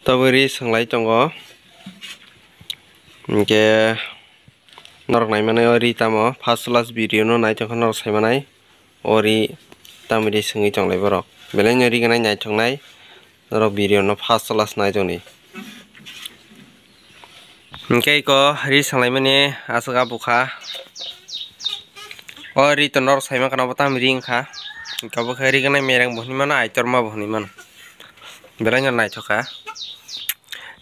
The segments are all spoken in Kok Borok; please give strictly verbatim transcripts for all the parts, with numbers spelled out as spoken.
Tabuk ri swnglai tongo. Hinkhe norok naimanai o ri tamo first class video no nai tongkha norok saimanai o ri tamoni sengwi tonglai borok. Belai no ri gwnai naithoknai norok video no first class nai tongdi. Hinkhe iko ri swnglai mani aswk a bukha. O ri to norok saima khana bo tam ri wngkha. Hinkhe obo khe ri gwnai mereng bo hinwi mano, aitorma bo hinwi mano. Belai no naithok kha.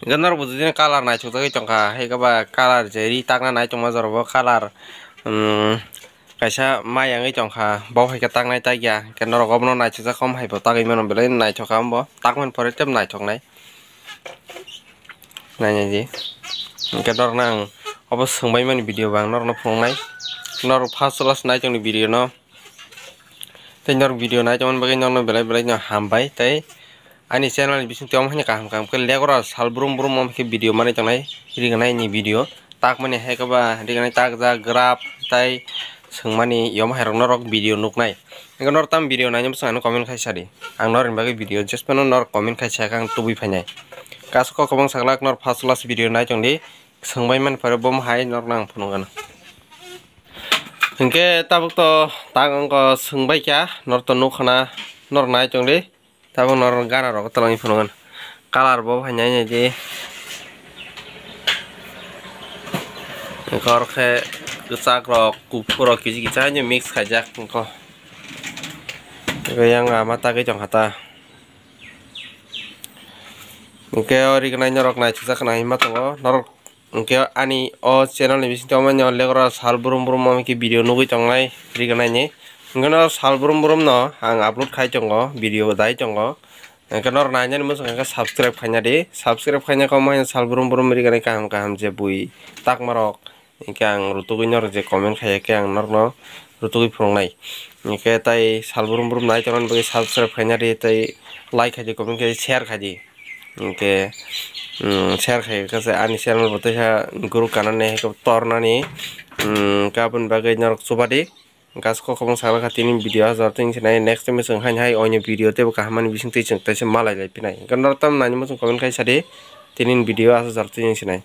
Hinkhe norok bo jodi colour naithok jagwi tongkha, hai khe ba colour je ri takna nai tongma jorabo colour, um, kaisa mai wngwi tongkha, bo hai khe taknai takya. Hinkhe norok obono naithok jak kha, omo hai bo tagwi mano, belai no naithok kha omo bo. Takmani pore tei naithoknai. Nainai di. Hinkhe norokno ang obo swngbaimani video bo ang norokno phunuknai. Norok first class nai tongni video no. Tei norok video nai tongmani bagwi norokno belai belai no hambai tei ani channel ni bisingtwi omo haino kaham kaham khe legora sal brum brum omo khe video manwi tongnai, ri gwnai ni video. Takmani hai khe ba ri gwnai takjak graph tei swngmani yom hai rok norok video nuknai. Hinkhe norok tam video naina bwswk ano comment khai sadi. Ang norokni bagwi video just phano norok comment khai sakhe ang tubui phainai. Kaisa kok kwbang saklak norok first class video nai tongdi. Swngbaimani pore bomo hai norokno ang phunukgwno. Hinkhe tabuk to tak wngkha swngbaikha, norok to nukkhana, norok nai tongdi. Tabuk norok gana rok tolongwi phunukgwno. Colour bo hai nai nai di. Hinkhe oro khe kwchak rok, kuphur rok kisi kisa haino mix khaijak hinkhe. Hinkhe yang ama tagwi tongkha ta. Hinkhe o ri gwnai norok naithokjak khna hinma tongo norok. Hinkhe ani o channel ni bisingtwi omo no legora sal brum brum omo khe video nugwi tongnai ri gwnai ni. Hinkhe no sal brum brum no ang upload khai tongo, video dai tongo. Hinkhe norok nainani muchung hinkhe subscribe khaina di, subscribe khaina khe omo haino sal brum brum ri gwnai kaham kaham je bui takma rok. Hinkhe ang rutugwi norok je comment khai khe ang norokno rutugwi phunuknai. Hinkhe tai sal brum brum nai tongmani bagwi subscribe khaina di tei like khai di, comment khai di, share khai di. Hinkhe, mm, share khai khe se ani channel bo teisa guru kanani hai khe tornani, mm, hinkhe aboni bagwi norok chuba di. Gas kok kwbang sakha tini video o jora twi sinai next time chwng haino hai oino video teibo kaham mani bisingtwi chwng teisa malai lai phinai. Hinkhe norok tam nainani muchung comment khai sadi tini video o jora twi sinai.